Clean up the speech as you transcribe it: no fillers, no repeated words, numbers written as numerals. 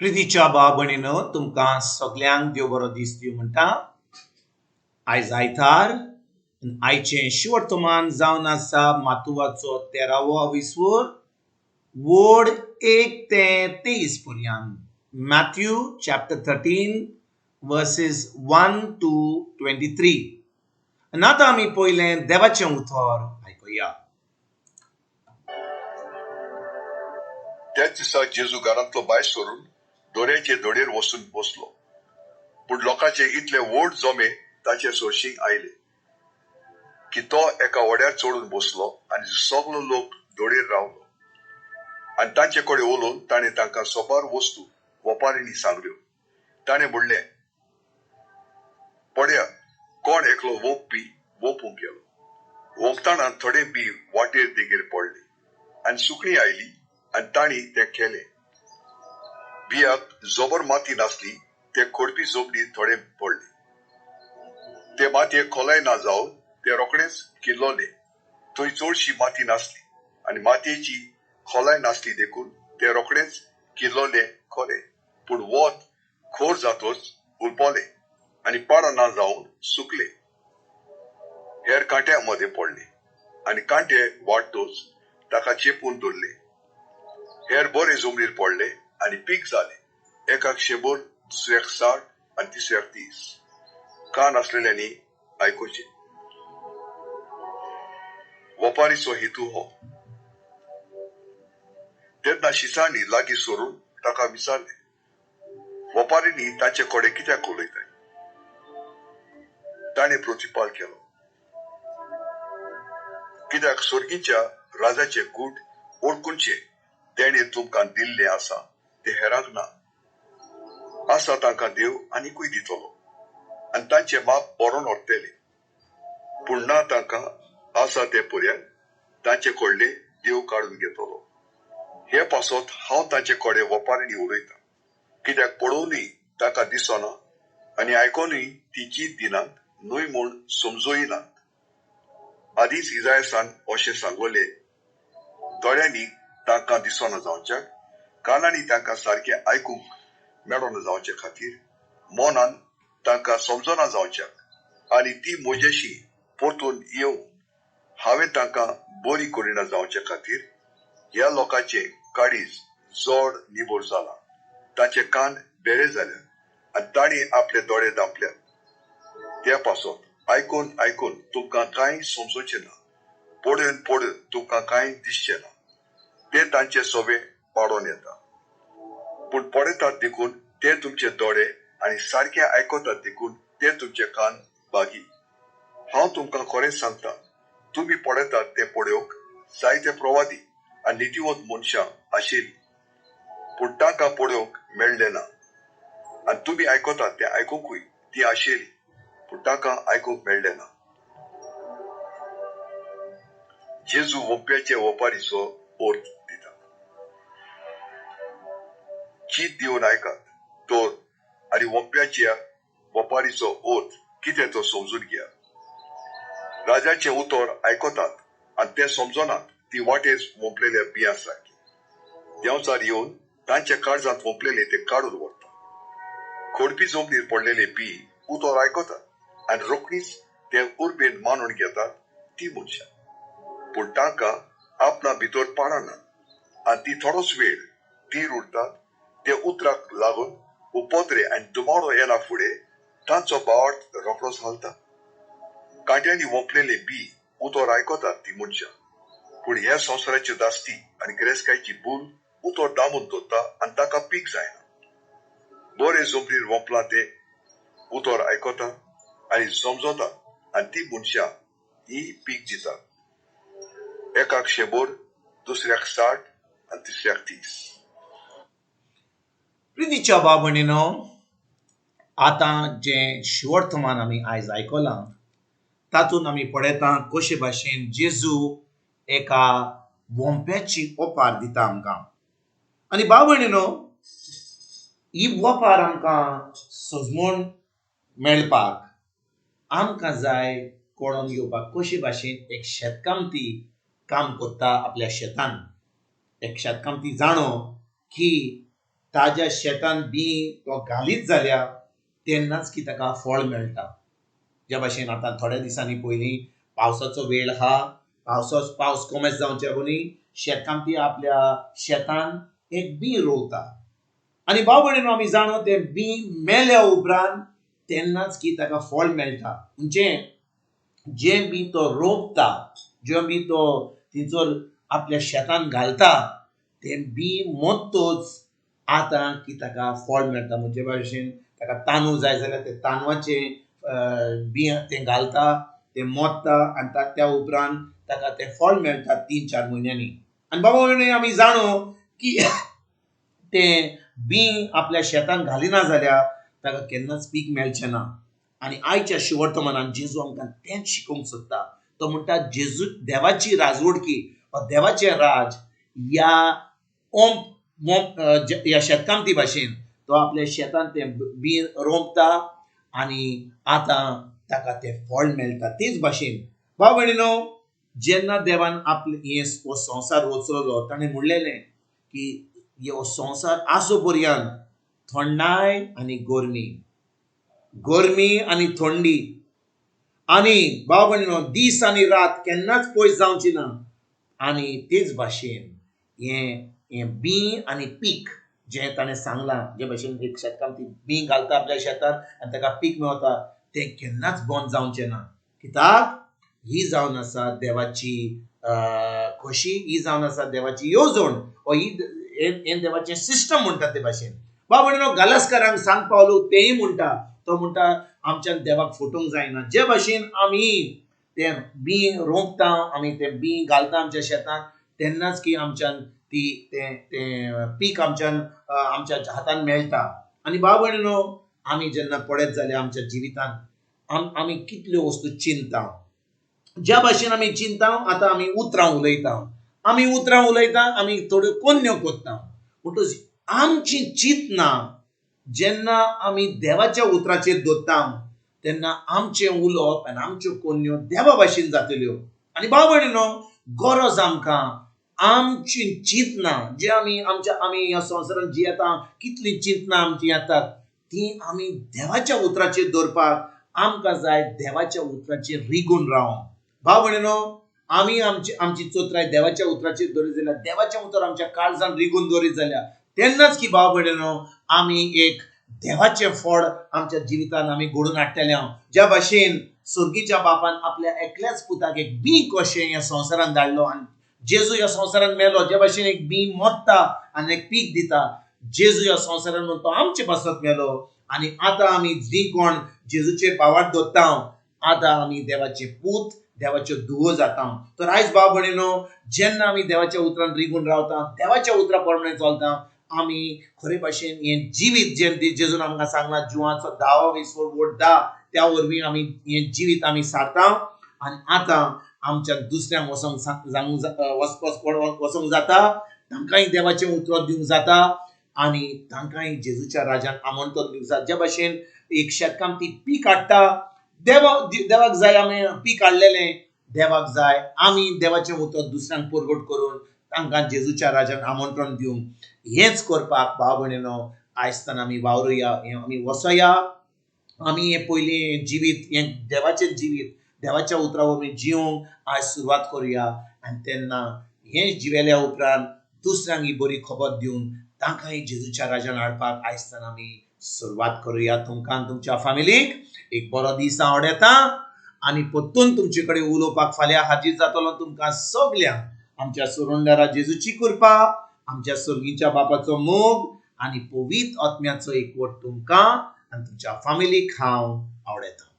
प्रितीच्या भाव भयणीनो, तुमकां सगल्यांक देव बरो दीस दिवं म्हणटा. आयज आयतार, आयचें शिवर्तमान जावन आसा मातुवाचो 13वो विसवूर, वोड 1 ते 23 पर्यंत. Matthew chapter 13 verses 1 to 23. आनी आतां आमी पयलें देवाचें उतर आयकुया. त्याच दिसा जेजू घरांतलो भायर सरून दोऱ्याचे धडेर वचून बसलो. पूण लोकांचे इतले व्हड जमे ताचे सरशीं आयले की तो एका व्हड्यार चडून बसलो आनी सगलो लोक धडेर रावलो. आनी तांचे कडेन उलोवन ताणें तांकां सोबार वस्तू वपारींनी सांगल्यो. ताणें म्हणलें, पळयात, कोण एकलो वोंपपी वोंपूंक गेलो. वोंपतना थोडे बी वाटेर देगेर पडले आनी सुकणीं आयली आनी तांणी तें केलें. बियाक जबर माती नासली, ते खोडपी जमनीर थोडे पडले. ते मातयेक खोलाय ना जावन ते रोखडेच किल्लोले. थंय चडशी माती नासली आनी मातयेची खोलाय नासली देखून ते रोखडेच किल्लोले खरे, पूण वत खोर जातच उलपले आनी पाडां ना जावन सुकले. हेर कांट्या मदें पडले आनी कांटे वाडटच ताका चेपून धरले. हेर बरे जमनीर पडले आनी पीक जाले, एकाक 100, दुसऱ्याक 60 आनी तिसऱ्याक 30. कान आसलेल्यांनी आयकुचें. वपारीचो हेतू हो. तेन्ना शिसांनी लागीं सरून ताका विचारलें, वपारींनी तांचे कडेन कित्याक उलयताय? ताणें प्रतिपाल केलो, कित्याक स्वर्गीच्या राजाचे गूट ओळखुचे तेणें तुमकां दिल्लें आसा तें हेरांक ना. आसा तांकां देव आनिकूय दितलो आनी तांचे माप बरोवन व्हरतले. पूण ना तांकां आसा ते पर्यंत तांचे कडले देव काडून घेतलो. हे पासत हांव तांचे कडेन वपारींनी उलयतां, कित्याक पळोवनूय तांकां दिसना आनी आयकोनूय ती चीत दिनात न्हय म्हूण समजयनात. आदींच इजायसान अशें सांगलें, दोळ्यांनी तांकां दिसना जावच्याक, कानांनी तांकां सारकें आयकूंक मेळना जावचे खातीर, मनान तांकां समजना जावच्याक, आनी ती म्हजेशी परतून येवन हांवें तांकां बरी करिना जावचे खातीर ह्या लोकांचे काळीज जड निबर जालां, तांचे कान बेरे जाल्यात आनी तांणी आपले दोळे दांपल्यात. त्या पासत आयकून आयकून तुमकां कांय समजूचें ना, पळोवन पळोवन तुमकां कांय दिसचें ना. ते तांचे सोबे पाडोन येता, पूण पळयतात देखून ते तुमचे दोळे आनी सारके आयकतात देखून ते तुमचे कान बागी. हांव तुमकां खरेंच सांगता, तुमी पळयतात ते पळोवंक जायते प्रवादी आनी नितीवंत मनशां आशिल्लीं, पूण तांकां पळोवंक मेळ्ळें ना. आनी तुमी आयकतात तें आयकुंकूय ती आशिल्ली, पूण तांकां आयकूंक मेळ्ळें ना. जेजू वोंप्याचे वपारीचो अर्थ दिता. चीत दिवन आयकात तर आनी वोंप्याच्या वपारीचो अर्थ कितें तो समजून घेयात. राजाचें उतर आयकतात आनी तें समजनात ती वाटेर वोंपलेल्या बियां सारकी. देंवचार येवन तांच्या काळजांत वोंपलेले ते काडून व्हरता. खोडपी जमनीर पडलेले बी उतर आयकतात आनी रोखडीच ते उर्बेन मानून घेतात ती मनशां, पूण तांकां आपणा भितर पाडनात आनी ती थोडोच वेळ तीर उरतात. ते उतराक लागून उपद्रे आनी दुमाडो येना फुडें तांचो भावार्थ रोखडोच हालता. कांट्यांनी वोंपलेले बी उतर आयकतात ती मनशां, पूण ह्या संवसाराची दास्ती आनी गिरेस्तकायेची भूल उतर दामून दवरता आनी ताका पीक जायना. बरे जमनीर वोंपलां ते उतर आयकता आनी समजता आनी ती मनशां ही पीक दितात, एकाक 100, दुसऱ्याक 60 आनी तिसऱ्याक 30. प्रितीच्या भाव भयणीनो, आतां जें शिवर्तमान आमी आयज आयकलां तातूंत आमी पळयता कशे भाशेन जेजू एका वोंप्याची ओपार दिता आमकां. आनी भाव भयणीनो, ही वोपार आमकां सजमून मेळपाक आमकां जाय कळोन घेवपाक कशे भाशेन एक शेतकामती काम करता आपल्या शेतान. एक शेतकामती जाणो की ताज्या शेतान बी तो घालीत जाल्यार तेन्नाच की ताका फळ मेळटा. ज्या भाशेन आतां थोड्या दिसांनी पयलीं पावसाचो वेळ आहा, पावस कोमेस जावचे पयलीं शेतकामती आपल्या शेतान एक बी रोवता आनी भाव भयणीनो आमी जाणो तें बी मेल्या उपरांत तेन्नाच की ताका फळ मेळटा. म्हणजे जें बी तो रोंपता, जें बी तो थंयसर आपल्या शेतान घालता तें बी मोत्तोच आतां की ताका फळ मेळटा. म्हणजे भाशेन ताका तांदूळ जाय जाल्यार ते तांदळाचें बी तें घालता, तें मोत्ता आनी त्या उपरांत ताका तें फळ मेळटा 3-4 म्हयन्यांनी. आनी बाबा भयणी आमी जाणो की तें बी आपल्या शेतान घालिना जाल्यार ताका केन्नाच पीक मेळचें ना. आनी आयच्या शिवर्तमानान जेजू आमकां तेंच शिकोवंक सोदता. तो म्हणटा जेजू देवाची राजवडकी वा देवाचें राज ह्या ह्या शेतकामती भाशेन तो आपल्या शेतान तें बी रोंपता आनी आतां ताका तें फळ मेळटा. तेच भाशेन भाव भयणीनो जेन्ना देवान आपले हे हो संवसार रचलो ताणें म्हणलेलें की हो संवसार आसो पर्यंत थंडाय आनी गरमी, गरमी आनी थंडी आनी भाव भयणीनो दीस आनी रात केन्नाच पयस जावची ना. आनी तेच भाशेन हें हें बी आनी पीक जें ताणें सांगलां, जे भाशेन एक शेतकामती बी घालता आपल्या शेतान आनी ताका पीक मेळटा तें केन्नाच बंद जावचें ना. कित्याक ही जावन आसा देवाची खोशी, ही जावन आसा देवाची येवजण, वा ही हें देवाचें सिस्टम म्हणटा ते भाशेन. भाव भयणीनो गालस्करांक सांग पावलो तेंय म्हणटा, तो म्हणटा आमच्यान देवाक फटोवंक जायना. जे भाशेन आमी तें बी रोंपता, आमी तें बी घालता आमच्या शेतान तेन्नाच की आमच्यान ती तें तें पीक आमच्यान आमच्या हातान मेळटा. आनी भाव भयणीनो आमी जेन्ना पळयत जाल्यार आमच्या जिवितान आमी कितल्यो वस्तू चिंता, ज्या भाशेन आमी चिंता आतां आमी उतरां उलयता, आमी उतरां उलयता, आमी थोड्यो कोन्न्यो कोत्ता. म्हणटच आमची चिंतना जेन्ना आमी देवाच्या उतराचेर दवरता तेन्ना आमचें उलोवप आनी आमच्यो कोन्न्यो देवा भाशेन जातल्यो. आनी भाव भयणीनो गरज आमकां आमची चिंतना जे आमी आमच्या आमी ह्या संवसारांत जियेता कितलीं चिंतना आमची येतात ती आमी देवाच्या उतराचेर दवरपाक आमकां जाय, देवाच्या उतराचेर रिगून रावंक. भाव भयणीनो आमी आमची आमची चोत्राय देवाच्या उतराचेर दवरीत जाल्यार, देवाचें उतर आमच्या काळजान रिगून दवरीत जाल्यार तेन्नाच की भाव भयणीनो आमी एक देवाचें फळ आमच्या जिवितान आमी घडोवन हाडटले. ज्या भाशेन स्वर्गीच्या बापान आपल्या एकल्याच पुताक एक बी कशें ह्या संवसारान धाडलो आनी जेजू ह्या संवसारान मेलो, ज्या भाशेन एक बी मोत्ता आनी एक पीक दिता, जेजू ह्या संवसारान तो आमचे पासत मेलो आनी आतां आमी जीं कोण जेजूचेर पावार दवरता आतां आमी देवाचे पूत, देवाच्यो धुवो जाता. तर आयज भाव भयणीनो जेन्ना आमी देवाच्या उतरान रिगून रावता, देवाच्या उतरा प्रमाणे चलता, आमी खरे भाशेन हें जिवीत जें जेजून आमकां सांगलां जुवाचो 10 20 10 त्या वरवीं आमी हें जिवीत आमी सारता आनी आतां आमच्या दुसऱ्यांक वचोंक वचोंक जाता, तांकांय देवाचें उतर दिवंक जाता आनी तांकांय जेजूच्या राजान आमंत्रण दिवंक जाता. ज्या भाशेन एक शेतकामती पीक हाडटा, देवाक जाय आमी पीक हाडलेलें, देवाक जाय आमी देवाचें उतर दुसऱ्यांक परगट करून तांकां जेजूच्या राजान आमंत्रण दिवंक. हेंच करपाक भाव भयणीनो आयजताना आमी वावरुया, हें आमी वसया, आमी हें पयलीं जिवीत हें देवाचें जिवीत देवाच्या उतरा वरवीं जिवंक आयज सुरवात करुया आनी तेन्ना हें जिवेल्या उपरांत दुसऱ्यांक ही बरी खबर दिवन तांकांय जेजूच्या राजान हाडपाक आयजताना आमी सुरवात करुया. तुमकां तुमच्या फामिलीक एक बरो दीस आवडटा आनी परतून तुमचे कडेन उलोवपाक फाल्यां हाजीर जातलो. तुमकां सगल्यांक आमच्या सुरुंडारा जेजूची कृपा, आमच्या स्वर्गीच्या बापाचो मोग आनी पवित्र आत्म्याचो एकवट तुमकां आनी तुमच्या फामिलीक हांव आवडटा.